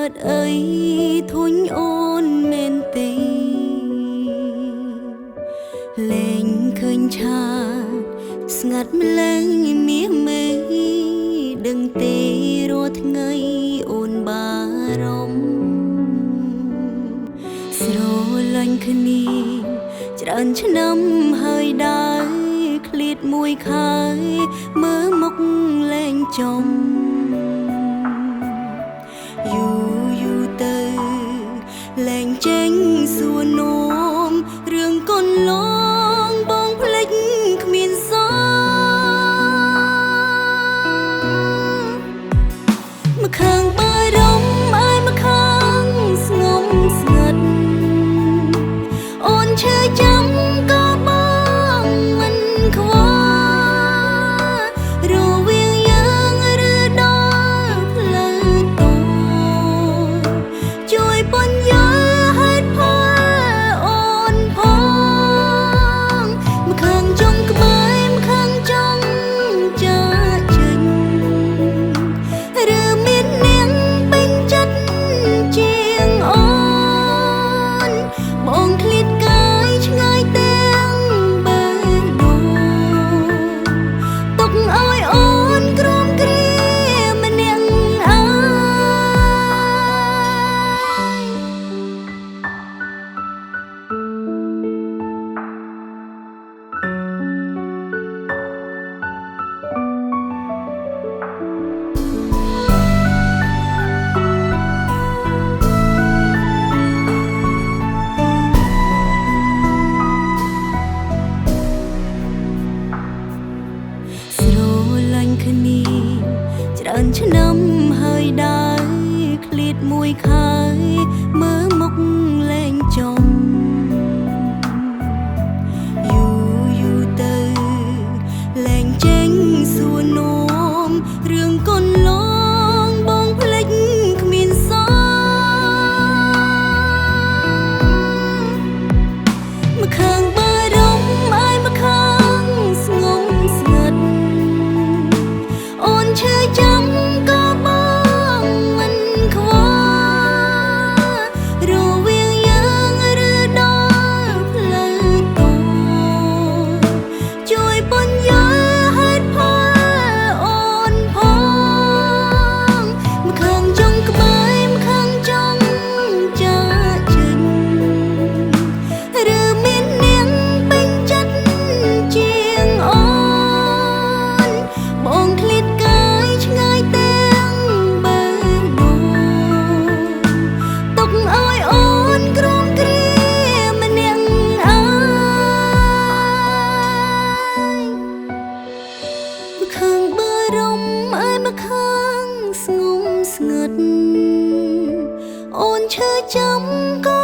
កើតអីធុញអូនមែនទេលែងឃើញឆាតស្ងាត់ម្លែងមាសមេដឹងទេរាល់ថ្ងៃអូនបារម្ភស្រឡាញ់គ្នាច្រើនឆ្នាំហើយដែរឃ្លាតមួយខែមើលមុខលែងចំយូរយូរទៅលែងចេញសួរនាំរឿងកូនឡងបងភ្លេចគ្មានសមកខាងបារម្ភឯមកខាងស្ងំស្ងាត់អូនឈឺចាំក៏បងមិនខ្វល់រវាងយើងឬដល់ផ្លូវតូជួយពន្យល់ហេតុផលអូនផងមកខាងចង់ក្បែរមកខាងចង់ចាកចេញឬមាននាងពេញចិត្តជាងអូនបងឃ្លាតកាយឆ្ងាយទាំងបេះដូងទុកឲ្យអូនក្រំគ្រាម្នាក់ឯង ស្រឡាញ់គ្នាច្រើនឆ្នាំហើយដែរឃ្លាតមួយខែមើលមុខលែងចំយូរយូរទៅលែងចេញសួរនាំរឿងកូនឡងបងភ្លេចគ្មានសមកខាងបារម្ភឯមកខាងស្ងំស្ងាត់អូនឈឺចាំក៏បងមិនខ្វល់រវាងយើងឬដល់ផ្លូវតូជួយពន្យល់ហេតុផលអូនផងមកខាងចង់ក្បែរមកខាងចង់ចាកចេញឬមាននាងពេញចិត្តជាងអូនបងឃ្លាតកាយឆ្ងាយទាំងបេះដូងទុកឲ្យអូនក្រំគ្រាម្នាក់ឯងមកខាងបារម្ភឯមកខាងស្ងំស្ងាត់អូនឈឺចាំក៏